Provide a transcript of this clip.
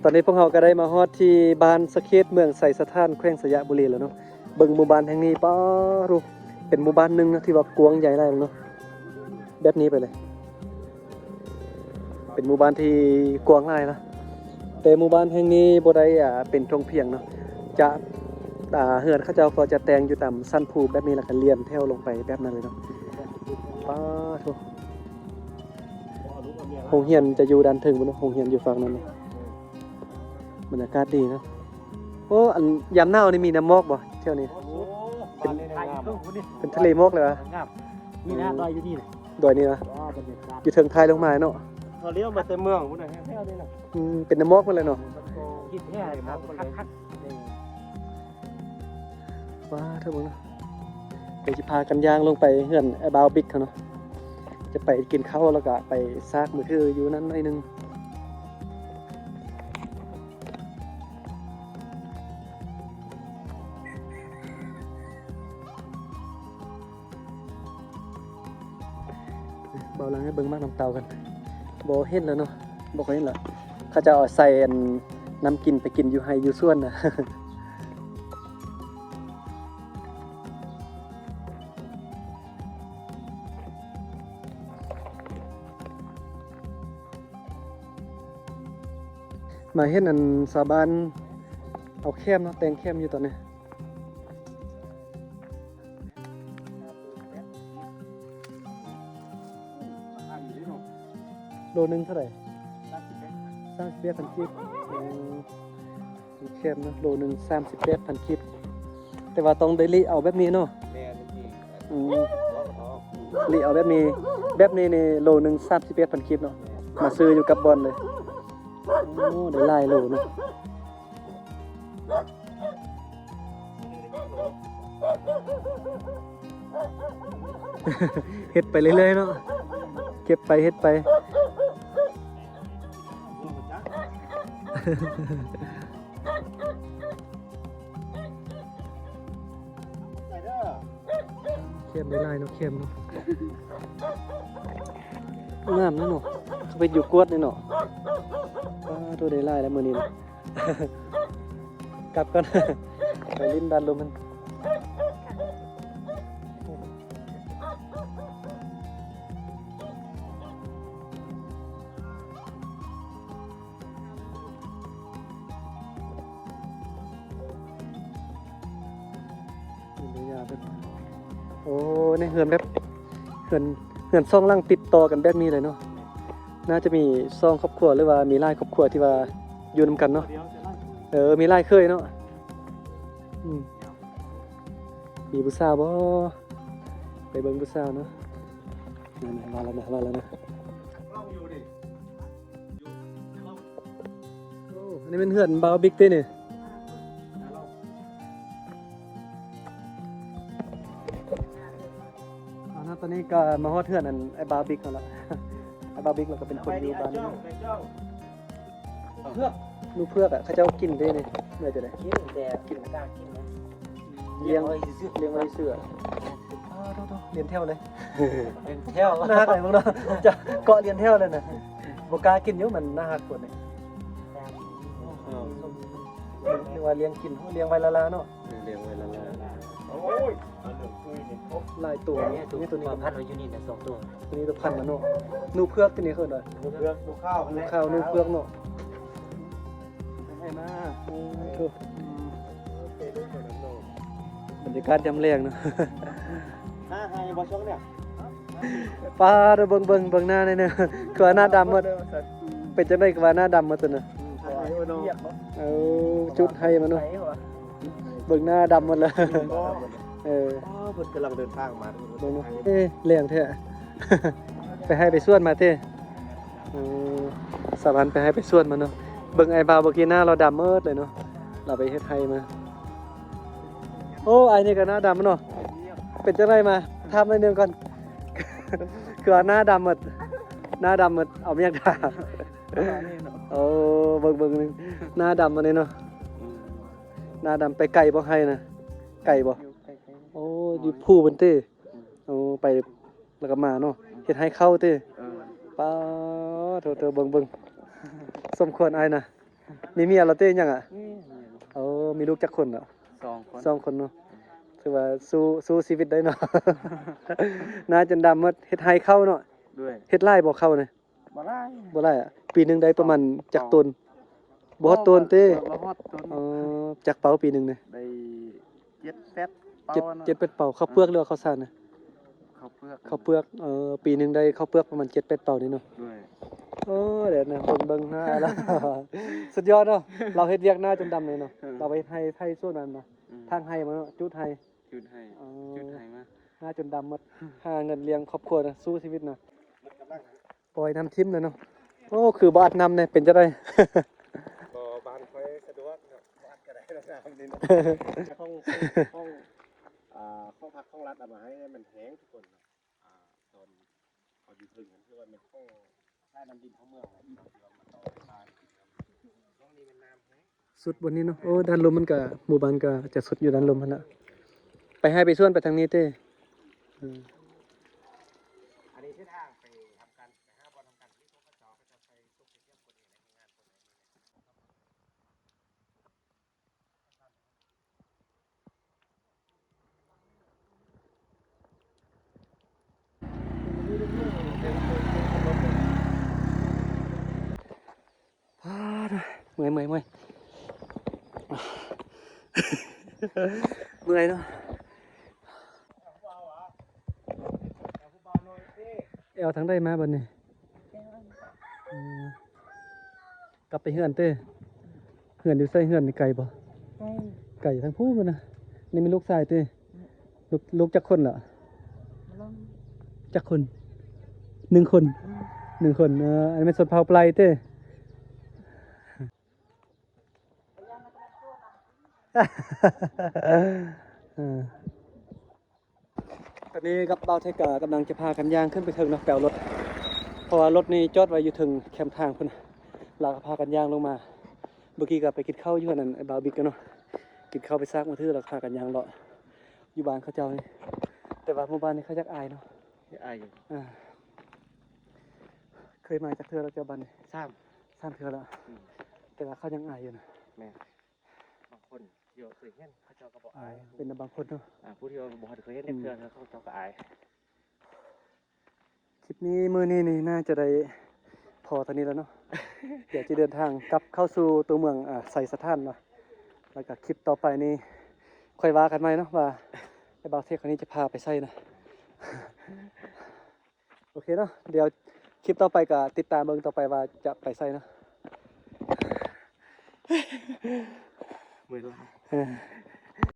ຕອນນີ້ພວກເຮົາກໍໄດ້ມາຮອດທີ່ບ້ານສະເຂດ ເມືອງໄຊສະຖານ ແຂວງໄຊຍະບູລີແລ້ວເນາະ. ເບິ່ງໝູ່ບ້ານແຫ່ງນີ້ ປາໂທ້ ເປັນໝູ່ບ້ານໜຶ່ງນະ ທີ່ວ່າກວ້າງໃຫຍ່ຫຼາຍເນາະ. ແບບນີ້ໄປເລີຍ ເປັນໝູ່ບ້ານທີ່ກວ້າງຫຼາຍນະ. ແຕ່ໝູ່ບ້ານແຫ່ງນີ້ບໍ່ໄດ້ ອ່າ ເປັນທົ່ງພຽງເນາະ. ຈະ ອ່າ ເຮືອນເຂົາເຈົ້າກໍຈະແຕ່ງຢູ່ຕາມຊັ້ນພູແບບນີ້ ແລ້ວກໍລຽນແຖວລົງໄປແບບນັ້ນເລີຍເນາະ. ປາໂທ້ ໂຮງຮຽນຈະຢູ່ດ້ານເທິງພຸ້ນເນາະ, ໂຮງຮຽນຢູ່ຝັ່ງນັ້ນເນາະ. ບັນຍາກາດດີເນາະ. ໂອ້ ອັນຍາມໜາວນີ້ມີນ້ຳໝອກບໍ່ແຖວນີ້? ໂອ້ ເປັນ ເປັນທະເລໝອກເລີຍຫວາ? ງາມ. ມີນະ ອືມ ດອຍຢູ່ນີ້ນະ. ດອຍນີ້ຫວາ? ອໍ ບັນຍາກາດ ຢູ່ເທິງທ້າຍລົງມາເນາະ. ເຮົາລ້ຽວມາແຕ່ເມືອງພຸ້ນນະ ແຖວໆນີ້ນະ. ອືມ ເປັນນ້ຳໝອກໝົດເລີຍເນາະ. ຄິດແທ້ ວ້າ ເຖິງເບິ່ງນະ. ດຽວຊິພາກັນຍ່າງລົງໄປເຮືອນອ້າຍບ່າວບິກເຂົາເນາະ. ຈະໄປກິນເຂົ້າ ແລ້ວກະໄປຊາກມືຖືຢູ່ນັ້ນໜ້ອຍໜຶ່ງ. ເບົາຫຼັງໃຫ້ເບິ່ງໝາກນ້ຳເຕົ້າກັນ. ບໍ່ເຫັນແລ້ວເນາະ, ບໍ່ຄ່ອຍເຫັນແລ້ວ. ເຂົາເຈົ້າເອົາໃສ່ອັນ ນ້ຳກິນໄປກິນຢູ່ໄຮ່ຢູ່ສວນນະ. ມາເຫັນອັນຊາວບ້ານເອົາແຄມເນາະ, ແຕ່ງແຄມຢູ່ຕອນນີ້. ໂລໜຶ່ງເທົ່າໃດ? ສາມສິບແປດພັນກີບ. ອືມ ແຄມນະ ໂລໜຶ່ງສາມສິບແປດພັນກີບ. ແຕ່ວ່າຕ້ອງໄດ້ລິເອົາແບບນີ້ເນາະ. ແມ່ນ. ອືມ ລິເອົາແບບນີ້, ແບບນີ້ນີ້ໂລໜຶ່ງສາມສິບແປດພັນກີບເນາະ. ມາຊື້ຢູ່ກັບບ່ອນເລີຍ. ໂອ້ ໄດ້ຫຼາຍໂລເນາະ. ເຮັດໄປເລື້ອຍໆເນາະ, ເກັບໄປເຮັດໄປ. ແຄມໄດ້ຫຼາຍເນາະ, ແຄມເນາະ. ງາມເນາະ, ເຂົາເຮັດຢູ່ກວດນີ້ເນາະ. ປາໂທ້ ໄດ້ຫຼາຍແລ້ວມື້ນີ້ເນາະ. ກັບກ່ອນ ໄປຫຼິ້ນດ້ານລຸ່ມມັນ. ໂອ້ ໃນເຮືອນແບບ ເຮືອນ ເຮືອນສອງຫຼັງຕິດຕໍ່ກັນແບບນີ້ເລີຍເນາະ. ໜ້າຈະມີສອງຄອບຄົວ ຫຼືວ່າມີຫຼາຍຄອບຄົວທີ່ວ່າຢູ່ນຳກັນເນາະ. ເອີ ມີຫຼາຍເຂີຍເນາະ. ອືມ ມີຜູ້ສາວບໍ່? ໄປເບິ່ງຜູ້ສາວເນາະ. ນັ້ນໆ ມາແລ້ວນະ ມາແລ້ວນະ. ໂອ້ ອັນນີ້ແມ່ນເຮືອນບ່າວບິກຕິນີ້. ເອົານະ ຕອນນີ້ກໍມາຮອດເຮືອນອັນອ້າຍບ່າວບິກແລ້ວ. ອ້າຍບ່າວບິກລາວກໍເປັນຄົນຢູ່ບ້ານນີ້. ເຜືອກ ໜູເຜືອກອະ ເຂົາເຈົ້າກິນເດ້ນີ້ ເມື່ອຈະໄດ້ກິນ ແຕ່ກິນບໍ່ກ້າກິນນະ. ລ້ຽງ ລ້ຽງໄວ້ຊື່ໆ ລ້ຽງໄວ້ຊື່ໆ. ອ້າ ໂທ້ໆ ລຽນແຖວເລີຍ ລຽນແຖວ. ໜ້າຮັກໄອ້ພວກເນາະ ຈະເກາະລຽນແຖວເລີຍນະ. ບໍ່ກ້າກິນຢູ່ ມັນໜ້າຮັກໂພດນີ້. ເອີ ນຶກວ່າລ້ຽງກິນ ໂອ້ ລ້ຽງໄວ້ລ້າໆເນາະ. ເອີ ລ້ຽງໄວ້ລ້າໆ. ໂອ້ຍ ຫຼາຍໂຕເນາະ. ນີ້ໂຕນີ້ ພັນໄວ້ຢູ່ນີ້ນະ ສອງໂຕ. ໂຕນີ້ໂຕພັນມາເນາະ. ໜູເຜືອກໂຕນີ້ເອີ້ນວ່າ ໜູເຜືອກ ໜູຂາວ ໜູຂາວ ໜູເຜືອກເນາະ. ໃຫ້ມາ ໂອ້ໂທ້. ອືມ ບັນຍາກາດຍາມແລງເນາະ. ໜ້າໄຮ່ບໍ່ຊ່ວງນີ້? ປາດ ເບິ່ງ ເບິ່ງ ເບິ່ງໜ້າໜ້ອຍໜຶ່ງ ຄືວ່າໜ້າດຳໝົດ. ເປັນຈັ່ງໃດຄືວ່າໜ້າດຳໝົດຕົວນະ? ອືມ ໄຮ່ບໍ່ເນາະ. ເອີ ຈຸດໄຮ່ມາເນາະ. ເບິ່ງໜ້າດຳໝົດແລ້ວ. ເອີ ອໍ ເພິ່ນກຳລັງເດີນທາງມາ. ເບິ່ງເນາະ ເອີ ແລງແທ້. ໄປໄຮ່ໄປສວນມາເຕ. ເອີ ສາວພັນໄປໄຮ່ໄປສວນມາເນາະ. ເບິ່ງອ້າຍບ່າວເມື່ອກີ້ໜ້າລາວດຳໝົດເລີຍເນາະ, ລາວໄປເຮັດໄຮ່ມາ. ໂອ້ ອ້າຍນີ້ກໍໜ້າດຳເນາະ. ເປັນຈັ່ງໃດມາ? ຖາມໜ້ອຍໜຶ່ງກ່ອນ. ຄືວ່າໜ້າດຳໝົດ ໜ້າດຳໝົດ ເອົາມາຫຍັງທາ? ໂອ້ ເບິ່ງໆ ໜ້າດຳອັນນີ້ເນາະ. ອືມ ໜ້າດຳ. ໄປໄກບໍ່ໄຮ່ນະ? ໄກບໍ່? ຢູ່ໄກໆ ໂອ້ ຢູ່ພູພຸ້ນຕິ. ອືມ ໂອ້ ໄປແລ້ວກໍມາເນາະ. ເຮັດໄຮ່ເຂົ້າຕິ? ເອີ ປາໂທ້ໆ ເບິ່ງໆ ສົມຄວນອ້າຍນະ. ມີເມຍແລ້ວຕິ ຍັງອະ? ມີ ມີ. ໂອ້ ມີລູກຈັກຄົນເນາະ? ສອງຄົນ. ສອງຄົນເນາະ. ອືມ ຖືວ່າສູ້ ສູ້ຊີວິດໄດ້ເນາະ. ໜ້າຈົນດຳໝົດ ເຮັດໄຮ່ເຂົ້າເນາະ. ໂດຍ. ເຮັດຫຼາຍບໍ່ເຂົ້ານີ້? ບໍ່ຫຼາຍ ບໍ່ຫຼາຍອະ. ປີໜຶ່ງໄດ້ປະມານຈັກໂຕນ? ບໍ່ຮອດໂຕນຕິ? ບໍ່ຮອດໂຕນ. ອໍ ຈັກເປົາປີໜຶ່ງນີ້? ໄດ້ເຈັດແປດເປົາ. ເຈັດ ເນາະ ເຈັດແປດເປົາ. ເຂົ້າເປືອກ ເອີ ຫຼືວ່າເຂົ້າສານນະ? ເຂົ້າເປືອກ. ເຂົ້າເປືອກ. ເອີ ປີໜຶ່ງໄດ້ເຂົ້າເປືອກປະມານເຈັດແປດເປົານີ້ເນາະ. ໂດຍ. ໂອ້ ແດດນະ ເບິ່ງ ເບິ່ງໜ້າລະ ສຸດຍອດເນາະ. ລາວເຮັດວຽກໜ້າຈົນດຳເລີຍເນາະ. ເອີ ລາວໄປເຮັດໄຮ່ ໄຮ່ສວນນັ້ນນະ. ເອີ ທາງໄຮ່ມາເນາະ ຈູດໄຮ່. ຈູດໄຮ່. ອໍ ຈູດໄຮ່ມາ ໜ້າຈົນດຳໝົດ. ຫາເງິນລ້ຽງຄອບຄົວນະ ສູ້ຊີວິດນະ. ປ່ອຍນ້ຳຖິ້ມແລ້ວເນາະ. ໂອ້ ຄືບໍ່ອັດນ້ຳແດ່ ເປັນຈັ່ງໃດ? ບໍ່ ບ້ານຂ້ອຍສະດວກເນາະ ບໍ່ອັດກໍໄດ້ ນ້ຳນີ້ເນາະ. ຫ້ອງ ຫ້ອງ ອ່າ ຫ້ອງພັກຂອງລັດເອົາມາໃຫ້ມັນແຫ້ງທຸກຄົນເນາະ. ອ່າ ຕອນເຂົາຢູ່ເທິງນັ້ນ ຄືວ່າແມ່ນຂອງສາຍນ້ຳດິນເຂົ້າເມືອງນະ ທີ່ວ່າມາຕໍ່ໄຟຟ້າ. ຊ່ວງນີ້ແມ່ນນ້ຳແຫ້ງ. ສຸດບ່ອນນີ້ເນາະ. ໂອ້ ດ້ານລຸ່ມມັນກະ ໝູ່ບ້ານກະຈະສຸດຢູ່ດ້ານລຸ່ມຫັ້ນລະ. ໄປໄຮ່ໄປສວນໄປທາງນີ້ເຕ້. ເອີ ອັນນີ້ເສັ້ນທາງໄປທຳການ ໄປຫາບ່ອນທຳການຜະລິດຂອງເຂົາເຈົ້າ. ເຂົາເຈົ້າໃສ່ສົບໃສ່ຊຽມຄົນນີ້ແຫຼະ ແຮງງານຄົນນີ້. ເມື່ອຍ ເມື່ອຍ ເມື່ອຍ ເມື່ອຍເນາະ. ແອວທາງໃດມາບັດນີ້? ອືມ ກັບໄປເຮືອນເຕ້. ເຮືອນຢູ່ໃສ? ເຮືອນນີ້ໄກບໍ່? ໄກ ໄກທາງພຸ້ນນະ. ນີ້ແມ່ນລູກຊາຍເຕ້? ລູກ ລູກຈັກຄົນລະ? ຈັກຄົນ? ໜຶ່ງຄົນ. ອືມ ໜຶ່ງຄົນ. ເອີ ອັນນີ້ແມ່ນຊົນເຜົ່າໄປເຕ້. ເອີ ຕອນນີ້ກັບບ່າວເທັກກໍກຳລັງຈະພາກັນຍ່າງຂຶ້ນໄປເທິງເນາະ ໄປເອົາລົດ ເພາະວ່າລົດນີ້ຈອດໄວ້ຢູ່ເທິງແຄມທາງພຸ້ນ. ລາວກໍພາກັນຍ່າງລົງມາ. ເມື່ອກີ້ກໍໄປກິນເຂົ້າຢູ່ອັນນັ້ນ ອ້າຍບ່າວບິກກັນເນາະ. ກິນເຂົ້າໄປຊາກມືຖື ແລ້ວກໍພາກັນຍ່າງເລາະຢູ່ບ້ານເຂົາເຈົ້ານີ້. ແຕ່ວ່າໝູ່ບ້ານນີ້ເຂົາຢາກອາຍເນາະ. ອາຍຢູ່. ອ່າ ເຄີຍມາຈັກເທື່ອແລ້ວເຈົ້າບ້ານນີ້? ສາມ ສາມເທື່ອແລ້ວ. ອືມ ແຕ່ວ່າເຂົາຍັງອາຍຢູ່ນະ. ແມ່ນ. ບາງຄົນທີ່ວ່າເຄີຍເຫັນ ເຂົາເຈົ້າກໍບໍ່ອາຍ. ເປັນນຳບາງຄົນເນາະ. ອ່າ ຜູ້ທີ່ວ່າບໍ່ທັນເຄີຍເຫັນຈັກເທື່ອ ອືມ ເຂົາເຈົ້າກໍອາຍ. ຄລິບນີ້ ມື້ນີ້ນີ້ໜ້າຈະໄດ້ພໍເທົ່ານີ້ແລ້ວເນາະ. ດຽວຈະເດີນທາງກັບເຂົ້າສູ່ຕົວເມືອງ ອ່າ ໄຊສະຖານເນາະ. ແລ້ວກໍຄລິບຕໍ່ໄປນີ້ຄ່ອຍວ່າກັນໃໝ່ເນາະ ວ່າໄອ້ບ່າວເທັກຄົນນີ້ຈະພາໄປໃສນະ. ໂອເຄເນາະ ດຽວຄລິບຕໍ່ໄປກໍຕິດຕາມເບິ່ງຕໍ່ໄປວ່າຈະໄປໃສເນາະ. ເມື່ອຍຫຼາຍ. ເອີ.